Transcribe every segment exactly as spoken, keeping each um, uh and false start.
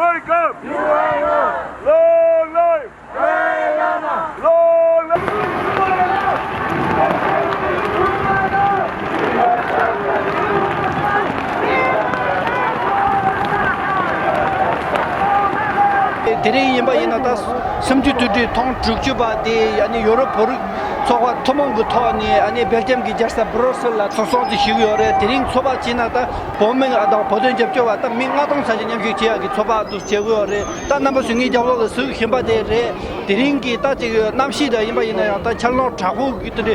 Welcome! Long life! Long life! དེ་རིང་ཡིན་པ་ཡིན་ན་ད་གསུམ་བཅུ་དུས་དྲན་ཐེངས་དྲུག་ཅུ་པ་དེ་ཨ་ནི་ཡོ་རོབ་བོད་རིགས་ཚོགས་པ་ཐུན་མོང་གི་ཐོག་ནས་ཨ་ནི་སྦེལ་ཇམ་གྱི་རྒྱལ་ས་སྦུ་རོ་སིལ་ལ་ཚོགས་གཙོ་ཞུས་ཡོད་རེད། དེ་རིང་ཚོགས་པ་བྱས་ན་ད་བོད་མི་དང་བོད་དོན་རྒྱབ་སྐྱོར་བ་ད་མི་ལྔ་སྟོང་ཙམ་ཞིག་མཉམ་ཞུགས་བྱེད་ཡག་གི་ཚོགས་པ་འདུ་བྱེད་དགོས་ཡོད་རེད། ད་རྣམ་པ་ཚོས་ངའི་རྒྱབ་ལོགས་ལ་གཟིགས་བཞིན་པ་དེ་རེད། དེ་རིང་གི་ད་ཅིག་གནམ་གཤིས་འདྲ་ཡིན་པ་ཡིན་ན་ཡང་ད་ཆར་ལོང་དྲག་པོ་གི་དེ་འདྲ་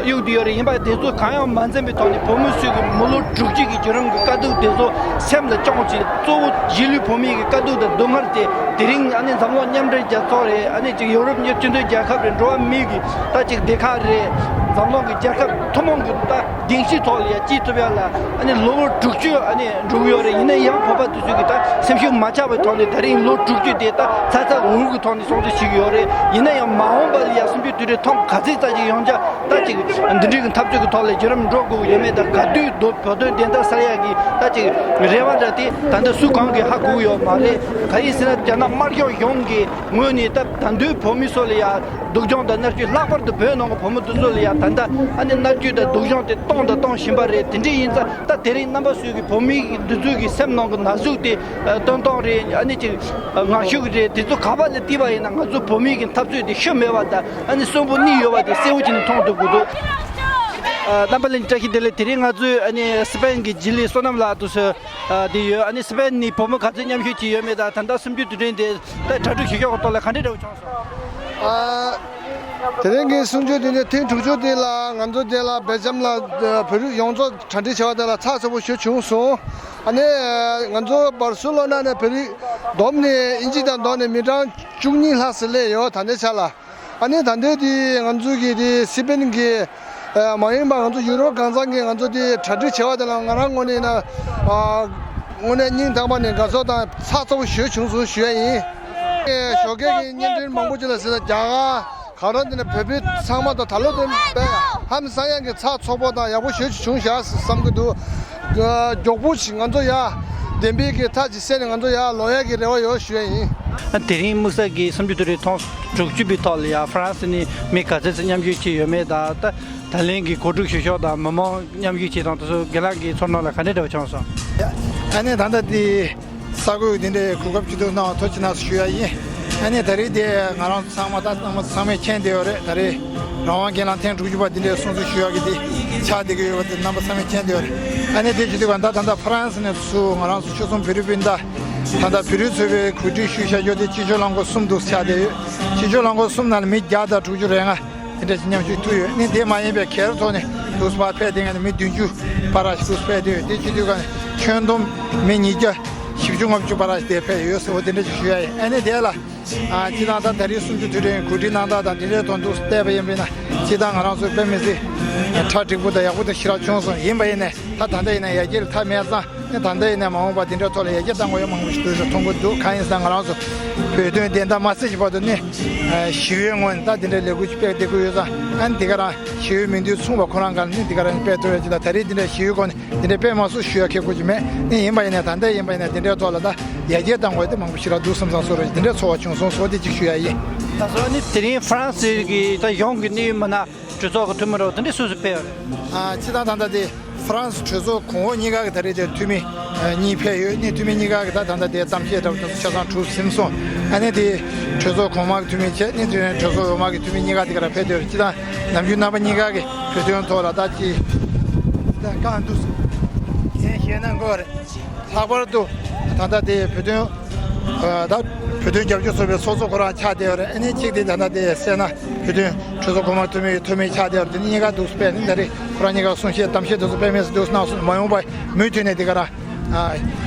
གཡུག་བསྡད་ཡོད་རེད། ཡིན་པ་དེ་ཚོ་གང་ཡང་མ་འཛེམས་པའི་ཐོག་ནས་བོད་མི་ཚོས་ཀྱི་མི་ལོ་དྲུག་ཅུ་གི་བརྒྱུད་རིམ་གྱི་དཀའ་སྡུག་དེ་ཚོ་སེམས་ལ་བཅངས་བྱས། གཙོ་བོ་གཞིས་ལུས་བོད་མི་གི་དཀའ་སྡུག་དང་སྡུག་བསྔལ་དེ་དེ་རིང་ཨ་ནི་འཛམ་གླིང་མཉམ་འབྲེལ་རྒྱལ་ཚོགས་རེད། ཨ་ནི་ཅིག་ཡོ་རོབ་མཉམ་སྤྱི་མཐུན་རྒྱལ་ཁབ་རེད། འགྲོ་བ་མི་གི་ད་ཅིག་སྡེ་ཁག་རེད། འཛམ་གླིང་གི་རྒྱལ་ཁབ་ཐུན་མོང་གི་ད་སྡིངས་ཆའི་ཐོག་ལ་ཡ་སྐྱེལ་ཐུབ་ཡ་ལ་ཨ་ནི་ལོ་ངོ་དྲུག་ཅུ་ཨ་ནི་འགྲོ་གི་ཡོད་རེད། ཡིན་ན་ཡང་བོད་པ་དེ་ཚོས་ཀྱི་ད་སེམས་ཤུགས་མ་ཆག་པའི་ཐོག་ནས་དེ་རིང་ལོ་དྲུག་ཅུ་དེ་ད་ཚ་ཚ་འུར་འུར་གི་ཐོག་ནས་སྲུང་བརྩི་བྱེད་ཀྱི་ཡོད་རེད། ཡིན་ན་ཡང་མ་འོངས་པ་ལ་ཡ་གསུམ་བཅུ་དུས་དྲན་ཐེངས་ག་ཚོད་ཙམ་ཞིག་ཡོང་ཆ་ད་ཅིག་འདི་འདྲའི་གི་འཐབ་རྩོད་ཀྱི་ཐོག་ལ་བརྒྱུད་རིམ་འགྲོ་དགོས་ཀྱི་ཡོད་མེད། ད་ག་དུས་བོད་དོན་བདེན་མཐའ་གསལ་ཡག་གི་ད་ཅིག་རེ་བ་འདྲ་དེ་ད་ལྟ་སུ་གང་གིས་ཧ་གོ་གི་ཡོད་མ་རེད། ག་རེ་ཟེར་ན་རྒྱ་ནག་དམར་ཤོག་གཞུང་གི་ངོས་ནས་ད་ད་དུང་བོད་མི་ཚོ་ལ་ཡ་སྡུག་སྦྱོང་དང་མནར་གཅོད། ལྷག་པར་དུ་བོད་ནང་གི་བོད་མི་འདི་ཚོ་ལ་ཡ་ད་ལྟ་ཨ་ནི་མནར་གཅོད་དང་སྡུག་སྦྱོང་དེ་གཏོང་དང་གཏོང་བཞིན་པ་རེད། དེ་འདྲ་ཡིན་ཙང་ད་དེ་རིང་རྣམ་པ་ཚོས་ཀྱི་བོད་མི་འདི་ཚོའི་གི་སེམས་ནང་གི་ན་ཟུག་དེ་སྟོན་སྟངས་རེད། ཨ་ནི་ཅིག་ངར་ཤུགས་རེད། དེ་ཚོ་ག་པ་ལ་བལྟས་པ་ཡིན་ན་ང་ཚོ་བོད་མི་གི་འཐབ་རྩོད་དེ་ཤུལ་མེད་པ་དང་ཨ་ནི་གསོན་པོ་གནས་ཡོད་པ་དེ་གསལ་པོ་བྱས་ནས་མཐོང་ཐུབ་ཀྱི་འདུག་རྣམ་པ་ལྷན་རྒྱས་བཀྲ་ཤིས་བདེ་ལེགས། དེ་རིང་ང་ཚོས་ཨ་ནི་སི་པན་གྱི་རྗེས་ལུས་བསོད་ནམས་ལགས་དུ་སུ་དེ་ཡོད། ཨ་ནི་སི་པན་ནས་བོད་མི་ག་ཚོད་མཉམ་ཞུགས་བྱས་ཡོད་མེད་དང་ད་ལྟ་གསུམ་བཅུ་དུས་དྲན་དེ་ད་གྲ་སྒྲིག་བྱེད་ཕྱོགས་ཀྱི་ཐོག་ལ་ག་འདྲ་འདྲ་བོ་བྱུང་སོང་། ཨ། དེ་རིང་གི་གསུམ་བཅུ་དུས་དྲན་ཐེངས་དྲུག་ཅུ་དེ་ལ་ང་ཚོ་དེ་ལ་སྦེལ་ཇམ་ལ་བོད་རིགས་ཡོངས་རྫོགས་གྲ་སྒྲིག་བྱས་པ་དེ་ལ་ཚགས་ཚུད་པོ་ཞེ་པོ་བྱུང་སོང་། ཨ་ནི་ང་ཚོ་སྦར་སེ་ལོ་ན་ནས་བོད་རིགས་བསྡོམས་ནས་ཨིན་ཇི་དང་བསྡོམས་ནས་མི་གྲངས་བཅུ་གཉིས་ལྷག་ཙམ་སླེབས་ཡོད་ད་ལྟའི་ཆ་ལ། ཨ་ནི་ད་ལྟའི་དེ་ང་ཚོ་གི་དེ་སི་པན་གྱི་ཨ་མ་ཡིན་པ་ང་ཚོ་ཡུ་རོབ་གང་ཚང་གི་ང་ཚོ་དེ་གྲ་སྒྲིག་བྱས་པ་དེ་ལ་ང་རང་ངོས་ནས་ན་ཨ་དངོས་གནས་སྙིང་ཐག་པ་ནས་དགའ་ཚོར་དང་ཚགས་ཚུད་པོ་ཞེ་པོ་བྱུང་སོང་ཞུ་ཡ་ཡིན། ཨེ་ཞོགས་ཀས་ཀྱི་བརྙན་འཕྲིན་མང་པོ་ཅིག་ལ་ཟེར་ན་རྒྱ་གར་ག་རང་དེ་ནས་བོད་པའི་ཚང་མ་དང་ད་ལོ་དེ་དཔེ་ཧ་མི་སང་ཡང་གི་ཚགས་ཚུད་པོ་དང་ཡག་པོ་ཞེ་པོ་ཅིག་བྱུང་ཤག་བསམ་གི་འདུག་མགྱོགས་པོ་ཞིག་ང་ཚོ་ཡ་བདེན་པའི་གི་མཐའ་ཅིག་གསལ་ནས་ང་ཚོ་ཡར་ལོག་ཡག་གི་རེ་བ་ཡོད་ཞུ་ཡ་ཡིན། དེ་རིང་དམིགས་བསལ་གྱི་གསུམ་བཅུ་དུས་དྲན་ཐེངས་དྲུག་ཅུ་པའི་ཐོག་ལ་ཡ་ཧྥ་རན་སི་ནས་མི་ག་ཚོད་ཙམ་མཉམ་ཞུགས་བྱས་ཡོད་མེད་དང་ད་ད་ལན་གྱི་གོ་སྒྲིག་ཞུ་ཕྱོགས་དང་མི་མང་མཉམ་ཞུགས་བྱས་དང་དེ་ཚོ་རྒན་ལགས་ཀྱི་ཚོར་སྣང་ལ་ག་འདྲ་འདྲ་བ་བྱུང་སོང་། ཨ་ནི་ད་ལྟ་དེ་ས་གོས་འདི་འདྲའི་གོ་སྐབས་ཅིག་འདུག་གནང་བ་ཐུགས་རྗེ་གནང་ཞུ་ཡ་ཡིན། ཨ་ནི་ད་རེས་དེ་ང་རང་ཚོ་ཚང་མ་ད་ཚང་མ་ཚང་མས་མཁྱེན་བསྡད་ཡོད་རེད། ད་རེས་རང་དབང་སྒེར་ལངས་ཐེངས་དྲུག་ཅུ་པ་འདི་འདྲའི་སྲུང་བརྩི་ཞུ་ཡག་གི་དེ་ཆགས་བསྡད་ཀྱི་ཡོད་པ་དེ་རྣམ་པ་ཚང་མས་མཁྱེན་བསྡད་ཡོད་རེད། ཨ་ནི་དེ་བྱེད་དུས་ག་ད་ད་ལྟ་ཧྥ་རན་སི་ནས་ཚུར་ང་རང་ཚོ་ཆོལ་གསུམ་བོད་རིགས་སྤུན་ཟླ་ད་ལྟ་བོད་རིགས་ཚོགས་པའི་གོ་སྒྲིག་ཞུས་བཞག་རྒྱུ་དེ་སྤྱི་སྤྱོད་རླངས་འཁོར་གསུམ་འདུག་ཆགས་བསྡད་ཡོད། སྤྱི་སྤྱོད་རླངས་འཁོར་གསུམ་ནང་ལ་མི་བརྒྱ་དང་དྲུག་ཅུ་རེ་ལྔ་དེ་འདྲ་ཞིག་མཉམ་ཞུགས་ཐུབ་ཡོད། ཨ་ནི་དེ་མ་ཡིན་པའི་གར་ཐོག་ནས་འདུག་སེ་ཕར་ཕེབས་བསྡད་མཁན་ནི་མི་བདུན་ཅུ་བར་ཞིག་འདུག་སེ་ཕེབས་བསྡད་ཡོད། དེ་བྱེད་དུས་ག་ནས་ཁྱོན་བསྡོམས་མི་ཉིས་བརྒྱ་བཞི་བཅུ་ལྔ་བཅུ་བར་ཞིག་དེ་ཕེབས་ཡོད་ཟེར་བ་དེ་འདྲ་ཞིག་ཞུ་ཡ་ཡིན། ཨ་ནི་དེ་ལ་ཨ་སྤྱི་བཏང་ད་ད་རེས་གསུམ་བཅུ་དུས་དྲན་གོ་སྒྲིག་གནང་སྟངས་དང་དེ་འདྲའི་ཐོག་འདུག་སེ་བལྟས་པ་ཡིན་པས་ན་སྤྱི་བཏང་ང་རང་ཚོ་དཔེ་མི་སྲིད་གྲ་འགྲིག་པོ་དང་ཡག་པོ་དང་ཞེ་དྲག་བྱུང་སོང་། ཡིན་པ་ཡིན་ནའི་ད་ད་ལྟ་ཡིན་ན་ཡར་རྒྱས་ལ་མཐའ་མེད་ཙང་། ནི་ད་ལྟ་ཡིན་ན་མ་འོངས་པ་འདི་འདྲའི་ཐོག་ལ་ཡར་རྒྱས་གཏང་དགོས་ཡ་མང་པོ་ཞིག་འདུག་ཟེར་མཐོང་གི་འདུག་གང་ཡིན་ཟེར་ན་ང་རང་ཚོ་བོད་དོན་བདེན་མཐའ་མ་གསལ་གྱི་བར་དུ་ནི་ཞི་བའི་ངོས་ནས་ད་འདི་འདྲའི་ལས་འགུལ་ཞིག་སྤེལ་བསྡད་ཀྱི་ཡོད་ཙང་། ཨ་ནི་འདི་ག་རང་ཞི་བའི་མིང་དོན་མཚུངས་པ་ཁོ་རང་སྒང་ནས་ནི་འདི་ག་རང་སྤེལ་ཐུབ་ཡ་ཅིག་ལ་ད་རེས་འདི་འདྲའི་ཞི་བའི་སྒོ་ནས་འདི་འདྲའི་སྤེལ་མ་སོང་ཞུ་ཡ་ཁེ་ཁུར་ཅིག་མེད། ནི་ཡིན་པ་ཡིན་ན་ད་ལྟ་ཡིན་པ་ཡིན་ན་འདི་འདྲའི་ཐོག་ལ་ད་ཡར་རྒྱས་གཏང་དགོས་ཡ་དེ་མང་པོ་ཞིག་རག་འདུག་བསམ་བསམ་བཟོ་རོགས་ཀྱི་འདི་འདྲའི་ཚོར་བ་བྱུང་སོང་ཟེར་བ་དེ་གཅིག་ཞུ་ཡ་ཡིན། ད་གཟོད་ནི་དེ་རིང་ཧྥ་རན་སི་གི་ད་གཞུང་གི་གནད་ཡོད་མི་སྣ་གྲོས་ཚོགས་ཀྱི་འཐུས་མི་རོགས་དེ་འདྲ་སུ་སུ་ཕེབས་ཡོད་རེད། ཨ་སྤྱི་བཏང་ད་ལྟ་དེ་ཧྥ་རན་སི་གྲོས་ཚོགས་གོང་འོག་གཉིས་ཀ་གི་ད་རེས་དེ་འཐུས་མི་ཨ་གཉིས་ཕེབས་ཡོད། ནི་འཐུས་མི་གཉིས་ཀ་གི་ད་ད་ལྟ་དེ་གཏམ་བཤད་འདྲ་པོ་དེ་ཆ་ཚང་གྲུབ་ཟིན་སོང་། ཨ་ནི་དེ་གྲོས་ཚོགས་གོང་མ་གི་འཐུས་མི་བྱས། ནི་དེ་གྲོས་ཚོགས་འོག་མ་གི་འཐུས་མི་གཉིས་ཀ་དེ་ག་རང་ཕེབས་བསྡད་ཡོད་རེད། སྤྱི་བཏང་ནམ་རྒྱུན་རྣམ་པ་གཉིས་ཀ་གི་བོད་དོན་ཐོག་ལ་ད་ཅི་ད་གང་འདུག་ཟེར་མཁན་ཞེ་ན་དགོས་རེད། ལྷག་པར་དུ་ད་ལྟ་དེ་བོད་དོན་ཨ་ད་བོད་དོན་རྒྱབ་སྐྱོར་ཚོགས་པའི་ཚོགས་གཙོ་ཁོ་རང་ཆགས་བསྡད་ཡོད་རེད། ཨ་ནི་གཅིག་དེ་ད་ལྟ་དེ་སད་ན་བོད་དོན་གྲོས་ཚོགས་གོང་མ་འཐུས་མི་འཐུས་མི་ཆགས་བསྡད་ཡོད་རེད། དེ་གཉིས་ཀ་འདུག་སེ་ཕེབས་ནི་ད་རེས་ཁོ་རང་གཉིས་ཀ་གསུང་བཤད་གཏམ་བཤད་དེ་ཚོ་དཔེ་མི་སྲིད་འདུག་སེ་གནང་སོང་། མ་འོངས་པ་མུ་མཐུད་ནས་དེ་ག་རང་ཨ་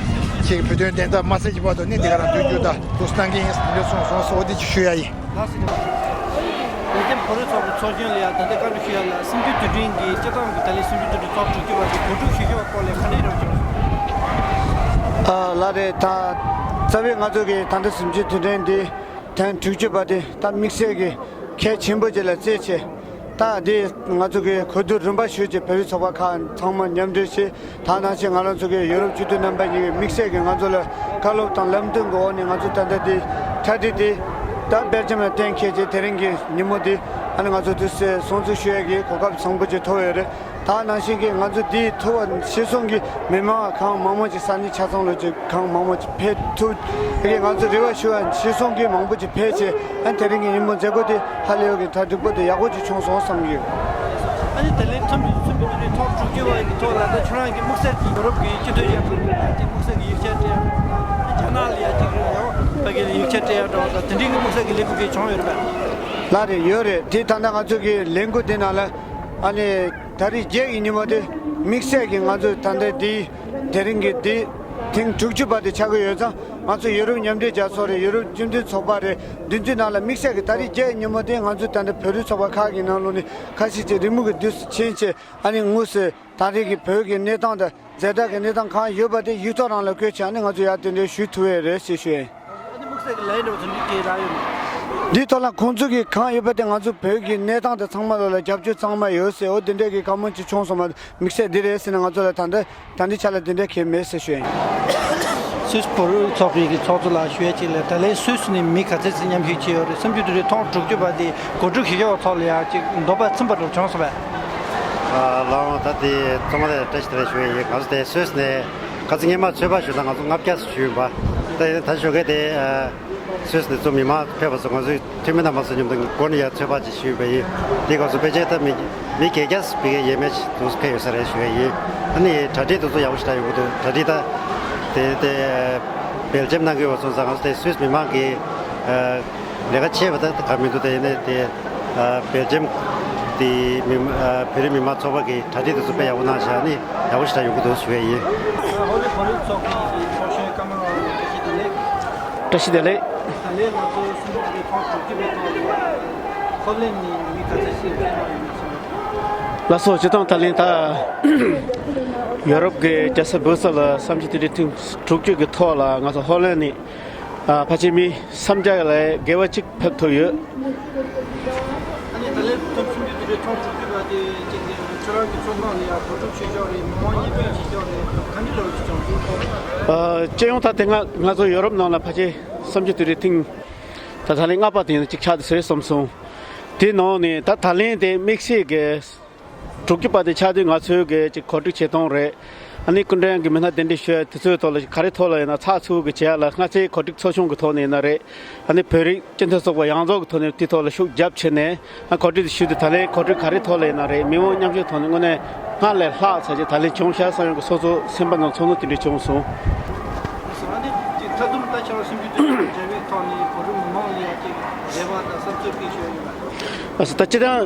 ཅིག་བོད་དོན་བདེན་མཐའ་མ་གསལ་གྱི་བར་དུ་ནི་དེ་ག་རང་སྡོད་རྒྱུ་དང་འདུག་སེ་གནང་གི་ཡིན་ཟེར་དེ་འདྲ་གསུངས་སོང་། གསོལ་བ་འདེབས་ཞུ་ཡ་ཡིན། ལགས་སོ། བོད་ཁྱིམ་བོད་རིགས་ཚོགས་པའི་ཚོགས་གཞོན་ལ་ཡང་ད་ལྟ་བཀའ་འདྲི་ཞུ་ཡ་ལ། གསུམ་བཅུའི་དུས་དྲན་གྱི་སྤྱི་བཏང་གི་ད་ལན་གསུམ་བཅུའི་དུས་དྲན་ཚོགས་དྲུག་ཅུ་པ་གི་གོ་སྒྲིག་ཞུ་ཕྱོགས་སྐོར་ལ་ག་འདྲའི་རོགས་བྱུང་སོང་། ཨ་ལགས་རེད། ད་རྩ་བའི་ང་ཚོ་གི་ད་ལྟ་གསུམ་བཅུའི་དུས་དྲན་འདི་ཐེངས་དྲུག་ཅུ་པ་དེ་ད་དམིགས་བསལ་གྱི་གལ་ཆེན་པོ་ཅིག་ལ་བརྩིས་བྱས། ད་འདི་ང་ཚོ་གི་གོ་བསྡུར་རིམ་པ་ཞུས་ཀྱི་བོད་རིགས་ཚོགས་པ་ཁག་ཚང་མ་མཉམ་འབྲེལ་བྱས། ད་ནང་བཞིན་ང་རང་ཚོ་གི་ཡུ་རོབ་སྤྱི་འཐུས་རྣམ་པ་གཉིས་ཀྱིས་དམིགས་བསལ་གྱིས་ང་ཚོ་ལ་བཀའ་སློབ་དང་ལམ་སྟོན་གྱི་འོག་ནས། ང་ཚོ་ད་ལྟ་འདི་གྲ་སྒྲིག་འདི་ད་སྦེལ་ཇམ་ལ་གཏན་འཁེལ་བྱས། དེ་རིང་གི་ཉིན་མོ་འདི་ཨ་ནི་ང་ཚོ་དུས་སུ་སྲུང་བརྩི་ཞུ་ཡས་ཀྱི་གོ་སྐབས་བཟང་པོ་ཅིག་ཐོབ་ཡོད་རེད། ད་ནང་བཞིན་གྱི་ང་ཚོ་འདི་ཐུབ་པ་ཤེས་སོང་གི་མི་མང་གང་མང་མང་ཅིག་ས་གནས་ཆ་ཚང་ལ་ཅིག་གང་མང་མང་ཅིག་ཕེབས་ཐུབ་ཀྱི། ང་ཚོ་རེ་བ་ཞུ་བ་ཤེས་སོང་གི་མང་པོ་ཅིག་ཕེབས་བྱས། ཨ་ནི་དེ་རིང་གི་ཉིན་མོ་མཛད་སྒོ་དེ་ཧ་ལས་པའི་གྲ་སྒྲིག་པོ་དེ་ཡག་པོ་ཅིག་བྱུང་སོང་བསམ་གྱི་ཡོད། ཨ་ནི་ད་ལན་ཐེངས་འདི་ཚོ་མི་འདུག་ནས་ཐོག་དྲུག་ཅུ་པ་གི་ཐོག་ལ། ད་ཁྱོད་རང་གི་དམིགས་བསལ་གྱི་ཡོ་རོབ་ཀྱི་སྤྱི་འཐུས་ཡག་པོ་ཅིག་དམིགས་བསལ་གྱི་ཡིག་ཆ་སྤྲད། རྒྱ་ནག་ལ་ཡ་ཅིག་རེད། ཡང་ཕ་གི་ལ་ཡིག་ཆ་སྤྲད་ཡ་འདྲ་བ་དང་དེ་འདྲའི་གི་དམིགས་བསལ་གྱི་ལས་འགུལ་གི་བྱུང་ཡོད་རེད་པས། ལགས་རེད། ཡོད་རེད། དེ་ད་ལྟ་ང་ཚོ་གི་ལས་འགུལ་དེ་ནང་ལ་ཨ་ནི་ད་རེས་རྗེས་ཀྱི་ཉིན་མོ་དེ་དམིགས་བསལ་གྱི་ང་ཚོ་ད་ལྟ་འདི་དེ་རིང་གི་འདི་ཐེངས་དྲུག་ཅུ་པ་དེ་ཆགས་ཀྱི་ཡོད་ཙང་། ང་ཚོ་ཡུ་རོབ་མཉམ་འབྲེལ་རྒྱལ་ཚོགས་རེད། ཡུ་རོབ་སྤྱི་མཐུན་ཚོགས་པ་རེད། འདི་ཚོའི་ནང་ལ་དམིགས་བསལ་གྱི་ད་རེས་རྗེས་ཉིན་མོ་དེ་ང་ཚོ་ད་ལྟ་བོད་རིགས་ཚོགས་པ་ཁག་གི་ནང་ལོགས་ནས་ཁ་ཤས་ཅིག་རི་མོ་གི་དུས་སུ་ཕྱིན་བྱས། ཨ་ནི་དངོས་སུ་ད་རེས་ཀྱི་བོད་ཀྱི་གནས་སྟངས་དང་ཛ་དྲག་གི་གནས་སྟངས་གང་ཡོད་པ་དེ་ཡིག་ཐོག་རང་ལ་བཀོད་བྱས། ཨ་ནི་ང་ཚོ་ཡར་དེ་འདྲའི་ཞུ་ཐུབ་ཡས་རེད་ཟེར་ཞུ་ཡིན། ཨ་ནི་དམིགས་བསལ་གྱི་ལན་འདྲ་བོ་དེ་འདྲ་གི་རག་ཡོད་མེད། འདིའི་ཐོག་ལ་ཁོང་ཚོ་གི་གང་ཡོད་པ་དེ་ང་ཚོ་བོད་ཀྱི་གནས་སྟངས་དེ་ཚང་མ་ལ་ལ་རྒྱབ་སྐྱོར་ཚང་མ་ཡོད་ཟེར། འོ་དེ་འདྲ་གི་བཀའ་མོལ་ཅིག་བྱུང་སོང་བ། དམིགས་བསལ་འདི་རེད་ཟེར་ནས་ང་ཚོ་ལ་ད་ལྟ་ད་ལྟའི་ཆ་ལ་དེ་འདྲ་གང་ཡང་མེད་ཟེར་ཞུ་ཡིན། སུད་སི་བོད་རིགས་ཚོགས་པའི་གི་ཚོགས་གཙོ་ལགས་ཞུ་ཡ་ཅིག་ལ། ད་ལན་སུད་སི་ནས་མི་ག་ཚད་ཅིག་མཉམ་ཞུགས་བྱས་ཡོད་རེད། གསུམ་བཅུ་དྲུག་ཅུ་རེད། ཐེངས་དྲུག་ཅུ་པ་དེ་གོ་སྒྲིག་བྱེད་ཕྱོགས་ཐོག་ལ་ཡ་ཅིག་འདོད་པ་ཚིམ་པ་འདྲ་བྱུང་སོང་བས། ཨ་ལགས་འོང་། ད་དེ་ཚང་མ་ལ་བཀྲ་ཤིས་བདེ་ལེགས་ཞུ་ཡ་ཡིན། ང་ཚོ་དེ་སུད་སི་ནས་ཁ་སང་སྔོན་མ་ཚོད་དཔག་ཞུས་ན་ང་ཚོ་ལྔ་བརྒྱ་ཞུས་ཡིན་པ། ད་ཡིན་ན་ད་ཞོགས་ཀས་དེ་ཨ་སུད་སི་ནས་ཚོ་མི་མང་ཕེབས་པ་ཚོ་ང་ཚོའི་འཐུས་མི་རྣམ་པ་ཚོ་མཉམ་དུ་སྒོ་ནས་ཡར་ཚོད་དཔག་ཅིག་ཞུས་པ་ཡིན། དེ་སྐབས་སུ་ཕལ་ཆེར་ད་མི་མི་བརྒྱད་བརྒྱ་ཙམ་ཕ་གིར་ཡས་མས་ཅིག་དུས་སུ་ཕེབས་ཡོད་ས་རེད་ཞུ་ཡ་ཡིན། ཨ་ནི་གྲ་སྒྲིག་དེ་ཚོ་ཡག་པོ་ཞེ་དྲག་ཡོང་གི་འདུག་གྲ་སྒྲིག་ད་དེ་དེ་སྦེལ་ཇམ་ནང་གི་བ་སོང་ཙང་ང་ཚོ་དེ་སུད་སི་མི་མང་གི་ཨ་ལས་ཀ་བྱེད་པ་ད་ག་མི་འདུག་དེ་ཡིན་ནའི་དེ་ཨ་སྦེལ་ཇམ་དེ་མི་ཨ་བོད་རིགས་མི་མང་ཚོགས་པ་གི་གྲ་སྒྲིག་དེ་ཚོ་དཔེ་ཡག་པོ་གནང་བཞག་ནི་ཡག་པོ་ཞེ་དྲག་ཡོང་གི་འདུག་ཞུ་ཡ་ཡིན། ཧོ་ལི་བོད་རིགས་ཚོགས་པའི་ཚོགས་གཞོན་ཀརྨ་ལགས་བཀྲ་ཤིས་བདེ་ལེགས། བཀྲ་ཤིས་བདེ་ལེགས། ད་ལན་ང་ཚོ་སུད་སི་གི་ཐེངས་དྲུག་ཅུ་པའི་ཐོག་ལ་ཧོ་ལན་ནས་མི་ག་ཚོད་ཞིག་ཕེབས་གནང་ཡོད་མེད་ཟེར་བ། ལགས་སོ། སྤྱིར་བཏང་ད་ལན་ད་ཡོ་རོབ་ཀྱི་རྒྱལ་ས་སྦུག་སེལ་ལ་གསུམ་བཅུ་དྲུག་ཅུ་རེད། ཐེངས་དྲུག་ཅུ་གི་ཐོག་ལ་ང་ཚོ་ཧོ་ལན་ནས་ཨ་ཕལ་ཆེར་མི་སུམ་བརྒྱ་ལས་བརྒལ་བ་ཅིག་ཕེབས་ཐུབ་ཡོད། ཨ་ནི་ད་ལན་ཐེངས་གསུམ་བཅུ་དྲུག་ཅུ་རེད། ཐེངས་དྲུག་ཅུ་པ་དེ་ཅིག་ཁྱོད་རང་གི་ཚོགས་ཁང་ལ་ཡང་གོ་སྒྲིག་བྱེད་ཕྱོགས་རེད། མི་མང་མཉམ་སྤྱོད་བྱེད་ཕྱོགས་རེད། ག་འདྲ་འདྲ་བོ་ཞིག་བྱུང་སོང་། ཨ་སྤྱི་ཡོངས་ད་དེ་སྔ་ང་ཚོ་ཡོ་རོབ་ནང་ལ་ཕལ་ཆེར་གསུམ་བཅུ་དྲུག་ཅུ་རེད། ཐེངས་ད་ད་ལན་ལྔ་པ་དེ་ཡིན་ན་ཅིག་ཆགས་བསྡད་ཟེར་བསམ་སོང་། དེ་ནང་ནས་ད་ད་ལན་དེ་དམིགས་བསལ་གྱི་དྲུག་ཅུ་པ་དེ་ཆགས་དུས་ང་ཚོའི་གི་ཅིག་གོ་སྒྲིག་བྱེད་སྟངས་རེད། ཨ་ནི་སྐུ་མགྲོན་གྱི་མི་སྣ་གདན་འདྲེན་ཞུ་ཡ་དེ་ཚོའི་ཐོག་ལ་ག་རེ་ཐོག་ལ་ཡིན་ན་ཚགས་ཚུད་ཀྱི་བྱེད་ཡ་ལ་སྔ་ཚེ་གོ་སྒྲིག་ཚོགས་ཆུང་གི་ཐོག་ནས་ཡིན་ན་རེད། ཨ་ནི་བོད་རིགས་སྤྱི་མཐུན་ཚོགས་པ་ཡོངས་རྫོགས་ཀྱི་ཐོག་ནས་དེའི་ཐོག་ལ་ཤུགས་རྒྱབ་བྱས་ནས་ཨ་གོ་སྒྲིག་དེ་ཞུས་ཏེ་ད་ལན་གོ་སྒྲིག་ག་རེ་ཐོག་ལ་ཡིན་ན་རེད། མི་མང་མཉམ་ཞུགས་ཐོག་ནས་དངོས་གནས་སྔར་ལས་ལྷག་ཙམ་ཅིག་ད་ལན་བྱུང་ཤག་བསམ་ཡོང་གི་སོ་སོ་སེམས་པ་ནང་ཚོར་སྣང་དེ་འདྲ་བྱུང་སོང་། ཨ་ནི་ཅིག་མཐའ་སྡོམ་ལྟ་ཆ་ལ་སུམ་ཅུ་དོན་གྲུབ་མཇལ་བའི་ཐོག་ནས་བོད་རིགས་མི་མང་ལ་ཡང་ཅིག་རེ་བ་དང་བསམ་ཚུལ་སྐད་ཞུ་ཡ་ཡོད་པ། ཨ་ད་སྤྱིར་བཏང་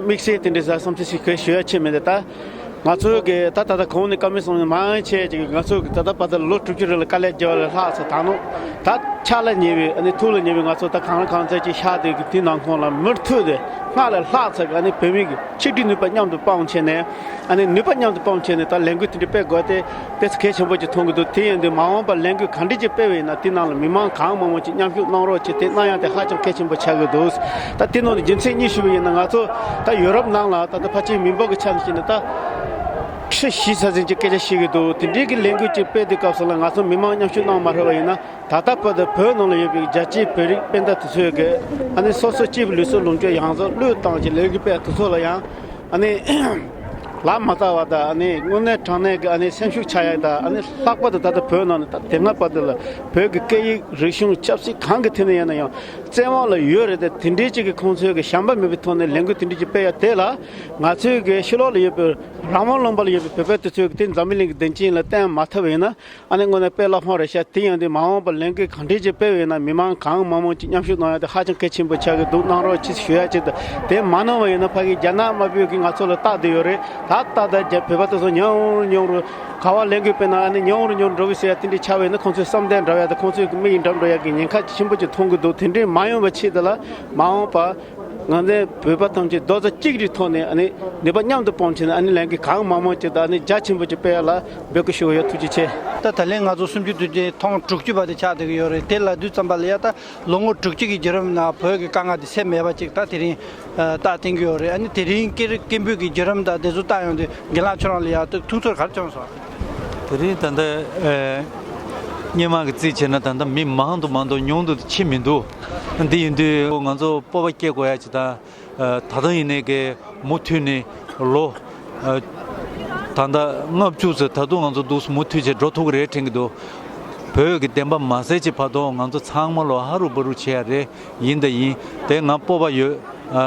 དམིགས་བསལ་དེ་འདྲའི་བསམ་ཚུལ་ཞིག་སྐད་ཞུ་ཡ་ཆེ་མེད་དེ། ད་ང་ཚོའི་གི་ད་ད་ལྟ་གོང་ནས་བཀའ་མོལ་གསུངས་ནས་མང་ཆེ་ཅིག་ང་ཚོའི་གི་ད་ལྟ་བར་དུ་ལོ་དྲུག་ཅུ་རིང་ལ་དཀའ་ལས་བརྒྱབ་ལས་ལྷག་ཙམ་ད་ནོ་ད་ཕྱག་ལས་གཉེར་བའི་ཨ་ནི་ཐུགས་ལ་གཉེར་བའི་ང་ཚོ་ད་གང་ལ་གང་འཚམ་ཅིག་ཤག་དེ་གི་དེ་ནང་ཁོངས་ལ་མུ་མཐུད་དེ་སྔར་ལས་ལྷག་ཙམ་གི་ཨ་ནི་བོད་མི་གི་ཆིག་སྒྲིལ་ནུས་པ་མཉམ་དུ་སྤུངས་བྱས་ནས། ཨ་ནི་ནུས་པ་མཉམ་དུ་སྤུངས་བྱས་ནས་ད་ལས་འགུལ་དེ་འདྲ་སྤེལ་དགོས་ཏེ་དཔེ་ཚོ་གལ་ཆེན་པོ་ཅིག་མཐོང་གི་འདུག་དེ་ཡིན་དུས་མ་འོངས་པར་ལས་འགུལ་ག་འདྲ་ཅིག་སྤེལ་བ་ཡིན་ན་དེ་ནང་ལ་མི་མང་གང་མང་མང་ཅིག་མཉམ་ཞུགས་གནང་རོགས་བྱེད། དེ་གནང་ཡ་དེ་ཧ་ཅང་གལ་ཆེན་པོ་ཆགས་ཀྱི་འདུག་ད་དེ་ནང་ནས་རྒྱུ་མཚན་གཉིས་ཞུ་བ་ཡིན་ན། ང་ཚོ་ད་ཡོ་རོབ་ནང་ལ་ད་ལྟ་ཕལ་ཆེར་མི་འབོར་གྱི་ཆ་ནས་བཤད་ན་ད་ཁྲི་བཞི་ཙམ་ཅིག་སྐད་ཆ་བཤད་ཀྱི་འདུག་དེ་འདྲའི་གི་ལས་འགུལ་ཅིག་སྤེལ་དུས་སྐབས་སུ་ལ་ང་ཚོ་མི་མང་མཉམ་ཞུགས་གནང་མ་ཐུབ་པ་ཡིན་ན། ད་ལྟ་བར་དུ་བོད་ནང་ལ་ཡོད་པའི་རྒྱལ་སྤྱིའི་བོད་རིགས་སྤུན་ཟླ་དེ་ཚོས་ཀྱི་ཨ་ནི་སོ་སོ་སྐྱེས་བུ་ལུས་སྲོག་ལོངས་སྤྱོད་ཡོངས་རྫོགས་བློས་བཏང་བྱས་ལས་འགུལ་སྤེལ་དེ་ཚོ་ལ་ཡང་ཨ་ནི་ལག་མ་བརྡབས་པ་དང་། ཨ་ནི་དངོས་གནས་དྲང་གནས་ཀྱི་ཨ་ནི་སེམས་ཤུགས་ཆག་ཡག་དང་། ཨ་ནི་ལྷག་པར་དུ་ད་ལྟ་བོད་ནང་ནས་ད་དེ་སྔ་བར་དུ་ལ་བོད་ཀྱི་སྐད་ཡིག་རིག་གཞུང་ཆབ་སྲིད་གང་གི་ཐད་ནས་ཡིན་ན་ཡང་བཙན་དབང་ལ་ཡོད་རེད་དེ། དེ་འདྲའི་ཅིག་གི་ཁོང་ཚོས་ཀྱི་བྱམས་པ་མེད་པའི་ཐོག་ནས་ལས་འགུལ་དེ་འདྲའི་ཅིག་སྤེལ་ཡ་དེ་ལ་ང་ཚོས་ཀྱི་ཕྱི་ལོགས་ལ་ཡོད་པའི་རང་དབང་ལུང་པ་ལ་ཡོད་པའི་བོད་པ་དེ་ཚོས་ཀྱི་དེ་འཛམ་བུ་གླིང་གི་སྡིངས་ཆ་ལ་བསྟན་མ་ཐུབ་པ་ཡིན་ན། ཨ་ནི་དངོས་གནས་དཔེ་བླ་འཕང་རེད་ཤག་དེ་ཡང་དེ་མ་འོངས་པར་ལས་འགུལ་གང་འདྲ་ཅིག་སྤེལ་བ་ཡིན་ན་མི་མང་གང་མང་མང་ཅིག་མཉམ་ཞུགས་གནང་ཡ་དེ་ཧ་ཅང་གལ་ཆེན་པོ་ཆགས་ཀྱི་འདུག་གནང་རོགས་ཅེས་ཞུ་ཡ་ཅིག་དང་། དེ་མ་གནང་བ་ཡིན་ན་ཕ་གི་རྒྱ་ནག་དམར་པོས་ཀྱི་ང་ཚོ་ལ་བལྟ་བསྡད་ཡོད་རེད། ད་ལྟ་ད་རྒྱ་བོད་པ་དེ་ཚོ་ཉུང་རུ་ཉུང་རུ་ག་བ་ལས་འགུལ་སྤེལ་ན་ཨ་ནི་ཉུང་རུ་ཉུང་རུ་འགྲོ་གི་ཟེར་ཡ་དེ་འདྲ་ཆགས་པ་ཡིན་ན། ཁོང་ཚོའི་བསམ་གཏན་འགྲོ་ཡ་དང་ཁོང་ཚོའི་མིག་ཡིད་འགྲམ་འགྲོ་ཡ་གི་ཉེན་ཁ་ཆེན་པོ་ཅིག་མཐོང་གི་འདུག་དེ་འདྲའི་མ་ཡོང་བའི་ཆེད་དུ་ལ་མ་འོངས་པ། ང་ཚོའི་བོད་པ་ཐམས་ཅད་རྡོག་རྩ་གཅིག་སྒྲིལ་ཐོག་ནས་ཨ་ནི་ནུས་པ་མཉམ་དུ་སྤུངས་བྱས་ནས་ཨ་ནི་ལས་འགུལ་གང་མང་མང་ཅིག་དང་ཨ་ནི་རྒྱ་ཆེན་པོ་ཅིག་སྤེལ་ཡ་ལ་འབོད་སྐུལ་ཞུ་གི་ཡོད། ཐུགས་རྗེ་ཆེ། ད་ད་ལན་ང་ཚོ་སུམ་ཅུ་དུས་དྲན་ཐེངས་དྲུག་ཅུ་པ་དེ་ཆགས་བསྡད་ཀྱི་ཡོད་རེད། དེ་ལབ་དུས་ཙམ་པ་ལ་ཡ་ད་ལོ་ངོ་དྲུག་ཅུ་གི་བརྒྱུད་རིམ་ནང་བོད་ཀྱི་དཀའ་ངལ་དེ་སེལ་མེད་པ་ཅིག་ད་དེ་རིང་ཨ་རྟགས་བསྟན་གྱི་ཡོད་རེད། ཨ་ནི་དེ་རིང་སྐད་རིགས་སྐད་འབོད་ཀྱི་བརྒྱུད་རིམ་དང་དེ་ཚོ་བལྟ་ཡོང་དུས་རྒན་ལགས་ཁྱོད་རང་ལ་ཡ་ད་ཐུགས་ཚོར་ག་རེ་བྱུང་སོང་། དེ་རིང་ད་ལྟ་ཨེ་སྔོན་མ་གི་རྩིས་བྱས་ན་ད་ལྟ་མི་མང་དུ་མང་དུ་ཉུང་དུ་ཕྱིན་མི་འདུག། འདི་ཡིན་དུས་ང་ཚོ་སྤོབས་པ་སྐྱེ་དགོས་ཡ་ཅིག་དང་། ཨ་ད་ལྟ་ཡིན་ནའི་གི་མུ་མཐུད་ནས་ལོ་ཨ་ད་ལྟ་ལྔ་བཅུ་ཙམ་ད་དུང་ང་ཚོ་འདུག་མུ་མཐུད་བྱས་འགྲོ་ཐུབ་ཀྱི་རེད་དྲན་གྱི་འདུག། བོད་ཀྱི་བདེན་པ་མ་གསལ་གྱི་བར་དུ་ང་ཚོ་ཚང་མ་ལོ་ཧ་རུ་བ་རུ་བྱེད་ཡ་རེད། ཡིན་དང་ཡིན། དེ་ང་སྤོབས་པ་ཡོད། ཨ་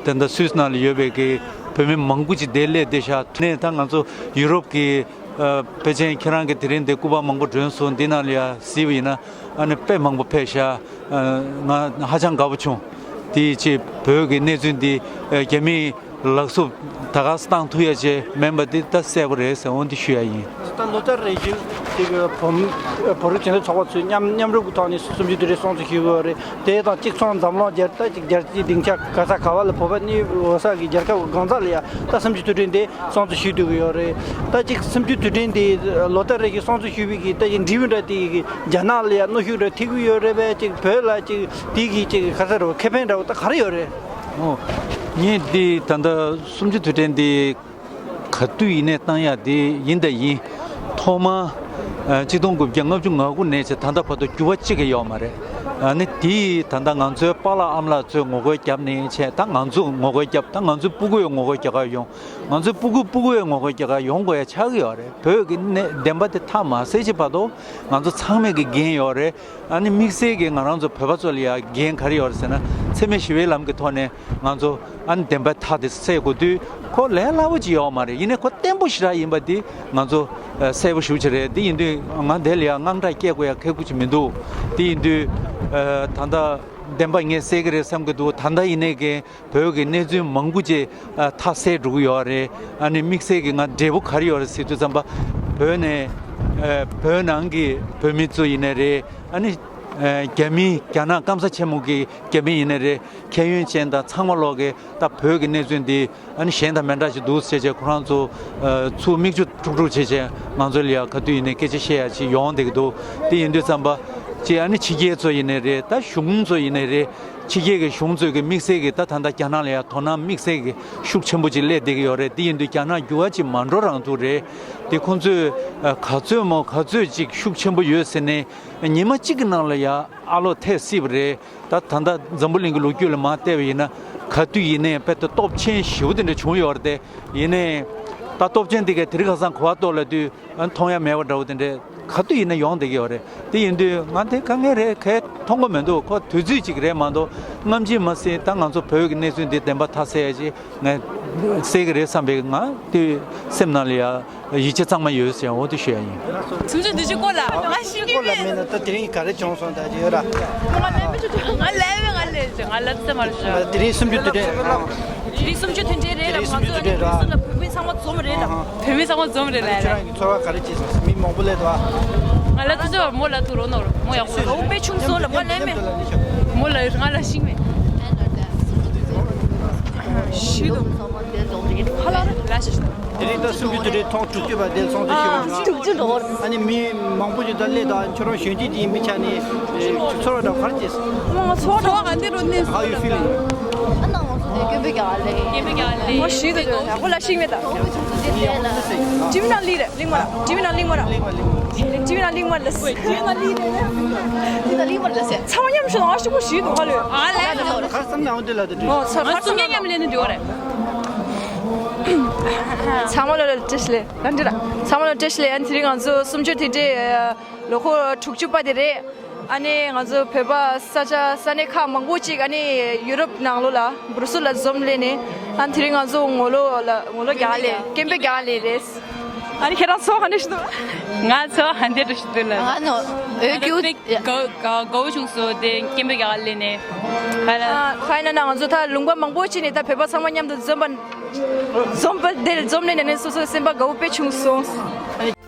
དེ་འདྲ་སུད་སི་ནང་ལ་ཡོད་པའི་གི་བོད་མི་མང་པོ་ཅིག་དེ་སླེབས་བསྡད་ཤག། ཐུག་ནས་ད་ང་ཚོ་ཡུ་རོབ་ཀྱི་ཨ་ཕལ་ཆེར་ཁྱེད་རང་གི་དེ་རིང་འདི་སྐུ་པར་མང་པོ་སྒྲོན་སོང་། འདི་ནང་ལ་ཡ་གཟིགས་པ་ཡིན་ན་ཨ་ནི་དཔེ་མང་པོ་ཕེབས་ཤག། ཨ་ང་ཧ་ཅང་དགའ་པོ་བྱུང་། དེ་ཅིག་བོད་ཀྱི་གནས་ཚུལ་འདི་ཨ་རྒྱ་མིའི་ལག་སུབ་ད་ག་སེ་བཏང་ཐུབ་ཡ་ཅིག་མིན་པ་འདི་ད་གསལ་པོ་རེད་ཟེར་འོ་འདི་ཞུ་ཡ་ཡིན། ད་ལོ་ལྟར་རེ་བཞིན་དེ་གི་བོད་བོད་རིགས་སྤྱི་མཐུན་ཚོགས་པ་ཚོས་མཉམ་མཉམ་རུབ་ཀྱི་ཐོག་ནས་སུམ་ཅུ་དུས་དྲན་སྲུང་བརྩི་ཞུ་གི་ཡོད་རེད། དེ་དང་གཅིག་མཚུངས་འཛམ་གླིང་རྒྱལ་ད་ཅིག་རྒྱལ་སྤྱིའི་སྡིངས་ཆ་ག་ས་ག་བ་ལ་བོད་པ་གནས་འོ་ས་གི་རྒྱལ་ཁབ་གང་ས་ལ་ཡ་ད་སུམ་ཅུ་དུས་དྲན་དེ་སྲུང་བརྩི་ཞུ་སྡོད་ཀྱི་ཡོད་རེད། ད་ཅིག་སུམ་ཅུ་དུས་དྲན་དེ་ལོ་ལྟར་རེ་བཞིན་སྲུང་བརྩི་ཞུ་བའི་གི་ད་ཅིག་འབྲས་བུ་འདྲ་དེ་གི་རྒྱ་ནག་ལ་ཡ་གནོན་ཤུགས་འདྲ་ཐེབས་ཀྱི་ཡོད་རེད་པས། ཅིག་བོད་ལ་ཅིག་དེ་གི་ཅིག་ག་ས་རེད་ཁེ་ཕན་འདྲ་བོ་ད་ག་རེ་ཡོད་རེད། ཨོ། ངས་འདི་ད་ལྟ་སུམ་ཅུ་དུས་དྲན་འདི་ག་དུས་ཡིན་ནའི་བཏང་ཡག་འདི་ཡིན་དང་ཡིན། ཐོག་མ་ཨ་གཅིག་སྟོང་དགུ་བརྒྱ་ལྔ་བཅུ་ང་དགུ་ནས་བྱས་ད་ལྟ་བར་དུ་འགྱུར་བ་གཅིག་ཀྱང་ཡོད་མ་རེད། ཨ་ནི་དེ་ད་ལྟ་ང་ཚོའི་པཱ་ལགས་ཨ་མ་ལགས་ཚོས་ངོ་རྒོལ་བརྒྱབ་ནས་བྱས། ད་ང་ཚོ་ངོ་རྒོལ་བརྒྱབ། ད་ང་ཚོའི་སྤུ་གུ་ཡང་ངོ་རྒོལ་རྒྱག་ག་ཡོང་། ང་ཚོའི་སྤུ་གུ་སྤུ་གུ་ཡང་ངོ་རྒོལ་རྒྱག་ག་ཡོང་དགོས་ཡ་ཆགས་ཀྱི་ཡོད་རེད། བོད་ཀྱི་གནས་བདེན་པ་དེ་མཐའ་མ་གསལ་གྱི་བར་དུ་ང་ཚོ་ཚང་མས་ཀྱི་འགན་ཡོད་རེད། ཨ་ནི་དམིགས་བསལ་གྱིས་ང་རང་ཚོ་བོད་པ་ཚོ་ལ་ཡང་འགན་ག་རེ་ཡོད་རེད་ཟེར་ན། འཚེ་མེད་ཞི་བའི་ལམ་གྱི་ཐོག་ནས་ང་ཚོ་ཨ་ནི་བདེན་པའི་མཐའ་དེ་གསལ་དགོས་དུས་ཁོ་ལས་སླ་པོ་ཅིག་ཡོད་མ་རེད། ཡིན་ནའི་ཁོ་བརྟན་པོ་ཞེ་དྲག་ཡིན་པ་འདི་ང་ཚོ་ཨ་གསལ་པོ་ཞེ་པོ་ཅིག་རེད། འདི་ཡིན་དུས་ང་དེ་ལ་ཡང་དངངས་སྐྲག་སྐྱེ་དགོས་ཡ་ཁག་པོ་ཅིག་མི་འདུག། འདི་ཡིན་དུས་ཨ་ད་ལྟ་བདེན་པ་ངས་གསལ་གྱི་རེད་བསམ་གྱི་འདུག། ད་ལྟ་ཡིན་ནའི་གི་བོད་ཀྱི་གནས་ཚུལ་མང་པོ་ཅིག་ཨ་མཐའ་གསལ་འགྲོ་གི་ཡོད་རེད། ཨ་ནི་དམིགས་བསལ་གྱི་ང་འབྲས་བུ་ག་རེ་ཡོད་རེད་ཟེར་དུས་ཙམ་པ། བོད་ནས་ཨ་བོད་ནང་གི་བོད་མི་ཚོ་ཡིན་ནའི་རེད། ཨ་ནི་ཨ་རྒྱ་མི་རྒྱ་ནག་སྐམ་ས་ཆེན་མོ་གི་རྒྱ་མི་ཡིན་ནའི་རེད། ཁྱད་ཡོན་ཅན་དང་ཚང་མ་ལོག་གི་ད་བོད་ཀྱི་གནས་ཚུལ་འདི་ཨ་ནི་གཞན་དང་མི་འདྲ་ཞིག་འདུག་ཟེར་བྱས་ཁོ་རང་ཚོ་ཨ་ཚུར་མིག་ཆུ་འཁྲུག་འཁྲུག་བྱས་བྱས་ང་ཚོ་ལ་ཡ་ག་དུས་ཡིན་ནའི་སྐད་ཆ་བཤད་ཡ་ཅིག་ཡོང་བསྡད་ཀྱི་འདུག། དེ་ཡིན་དུས་ཙམ་པ་ཅིག་ཨ་ནི་ཕྱི་རྒྱལ་ཚོ་ཡིན་ནའི་རེད། ད་གཞུང་ཚོ་ཡིན་ནའི་རེད། ཕྱི་རྒྱལ་གྱི་གཞུང་ཚོས་ཀྱི་དམིགས་བསལ་གྱི་ད་ད་ལྟ་རྒྱ་ནག་ལ་ཡང་དོ་སྣང་དམིགས་བསལ་གྱི་ཤུགས་ཆེན་པོ་ཅིག་སླེབས་བསྡད་ཀྱི་ཡོད་རེད། དེ་ཡིན་དུས་རྒྱ་ནག་འགྱུར་བ་ཅིག་མ་འགྲོ་རང་ཚུགས་རེད། དེ་ཁོང་ཚོས་ཨ་ག་ཚོད་མོ་ག་ཚོད་ཅིག་ཤུགས་ཆེན་པོ་ཡོད་ཟེར་ནས་ཉི་མ་གཅིག་གི་ནང་ལ་ཡང་ཨ་ལོ་ཐེབས་སྲིད་པ་རེད། ད་ད་ལྟ་འཛམ་བུ་གླིང་གི་ལོ་རྒྱུས་ལ་མར་བལྟས་པ་ཡིན་ན་ག་དུས་ཡིན་ནའི་དཔེ་ད་སྟོབས་ཆེན་ཞེ་པོ་དེ་འདྲ་བྱུང་ཡོད་རེད་དེ། ཡིན་ནའི་ད་སྟོབས་ཆེན་དེ་གས་དེ་རིང་ཁ་སང་གོ་བ་གཏོད་ལབ་དུས། ཨ་མཐོང་ཡ་མེད་པ་འདྲ་བོ་དེ་འདྲས་ག་དུས་ཡིན་ན་ཡོང་བསྡད་ཀྱི་ཡོད་རེད། དེ་ཡིན་དུས་ང་དེ་དཀའ་ངལ་རེད་གས་མཐོང་གི་མི་འདུག། ཁོ་དུས་ཚོད་ཅིག་རེད་མ་གཏོགས་སྔ་ཕྱི་མ་ཟད་ད་ང་ཚོ་བོད་ཀྱི་གནས་ཚུལ་འདི་བདེན་པ་མཐའ་གསལ་ཡ་ཅིག་ངས་གསལ་གི་རེད་བསམ་པའི་ང་དེ་སེམས་ནང་ལ་ཡ་ཡིད་ཆེས་གཙང་མ་ཡོད་ཟེར་འོ་དེ་ཞུ་ཡ་ཡིན། སུམ་ཅུ་དུས་ཅི་སྐོར་ལ་ང་ཤེས་ཀྱི་མེད། ང་ལས་མེད་ཅོ་ང་ལས་མེད་ང་ལས་ང་ལས་ཙེ་མ་རེད། དེ་རིང་སུམ་ཅུ་དུས་དྲན། དེ་རིང་སུམ་ཅུ་དུས་དྲན་རེད་ལ། ང་ཚོ་དེ་རིང་སུམ་ལ་བོད་མི་ཚང་མ་འཛོམས་རེད་ལ། བོད་མི་ཚང་མ་འཛོམས་རེད་ལ། ཁྱེད་རང་གི་ཚོར་བ་ག་རེ་སྐྱེས་སོང་། མི་མང་པོ་སླེབས་འདུག་ཨ། ང་ལ་ཏུ་ཅོ་མོ་ལ་ཏུ་རོ་ནོ་རོ་མོ་ཡག་སོ་དཔེ་ཆུང་སོང་ལ་ང་ལས་མེད། མོ་ལ་ང་ལ་ཤིང་མེད། ཤི་དུ་ཧ་ལ་རེ་ལ་ཤི་ཤི། དེ་རིང་ད་སུམ་ཅུ་དུས་དྲན་ཐེངས་དྲུག་ཅུ་པ་དེ་སོང་ཙང་ཤི་བ་འདུག་ཨ། དྲུག་ཅུ་འགྲོ་བར། ཨ་ནི་མི་མང་པོ་ཞིག་ད་སླེབས་འདུག་ཨ། ཁྱོད་རང་གཞོན་སྐྱེས་ཅིག་ཡིན་པའི་ཆ་ནས་ཚོར་བ་འདྲ་ག་རེ་སྐྱེས་སོང་། ང་ཚོར་བ་ག་འདི་རུ་གནས། How you feeling? ཨ་ན་ང་ཚོ་དེ་སྐྱོན་པའི་རྒྱ་ལས། སྐྱོན་པའི་རྒྱ་ལས། ཨོ་ཤི་དུ་དུ་ཨོ་ལ་ཤིང་མེད་ད། ཊི་ཝི་ནང་ལི་རེད་ལིང་མ་ར། ཊི་ཝི་ནང་ལིང་མ་ར། ཊི་ཝི་ནང་ལིང་མ་ར་ལ་སི། ཊི་ཝི་ནང་ལི་རེད། ཊི་ཝི་ནང་ལིང་མ་ར་ལ་སི། ཚང་མ་མཉམ་ཞུ་ཨ་ཤི་པོ་ཤི་དུ་ཧ་ལོས། ཨ་ལས། ག་རེ་བསམ་ན་འོ་དེ་ལ་དེ་འདྲ། ཨོ་ཚོ་ང་གསུང་མཁན་མཉམ་ལེན་ནི་འདི་བ་རེད། ཚང་མ་ལ་ལ་བཀྲ་ཤིས་བདེ་ལེགས། ལ་འདི་ར་ཚང་མ་ལ་བཀྲ་ཤིས་བདེ་ལེགས། ཨ་ནི་དེ་རིང་ང་ཚོ་སུམ་ཅུ་དུས་དྲན་ལོ་འཁོར་དྲུག་ཅུ་པ་དེ་རེད། ཨ་ནི་ང་ཚོ་བོད་པ་ས་ཆ་ས་གནས་ཁག་མང་པོ་ཅིག་ཨ་ནི་ཡུ་རོབ་ནང་ལོགས་ལ་སྦུར་སུལ་ལ་འཛོམས་སླེབས་ནས། ཨ་ནི་དེ་རིང་ང་ཚོ་ངོ་ལོག་ལ་ངོ་ལོག་རྒྱག་ལས་སྐད་འབོད་རྒྱག་ལས་རེད། ཨ་ནི་ཁྱེད་རང་ཚོ་ག་འདྲ་ཞིག་འདུག། ང་ཚོ་ཧ་འདྲ་ཞིག་འདུག་ལ། ང་ནོ་འོས་ཀྱི་དགའ་དགའ་བོ་བྱུང་སོང་དེ་སྐད་འབོད་རྒྱག་ལས་ནས། ཧ་ལ། ཧ་ན་ན་ང་ཚོ་ད་ལུང་པ་མང་པོ་ཅིག་ནས་ད་བོད་པ་ཚང་མ་མཉམ་དུ་འཛོམས་པ་འཛོམས་པ་དེ་འཛོམས་ནས་ནས་སོ་སོའི་སེམས་པ་དགའ་བོ་དཔེ་བྱུང་སོང་།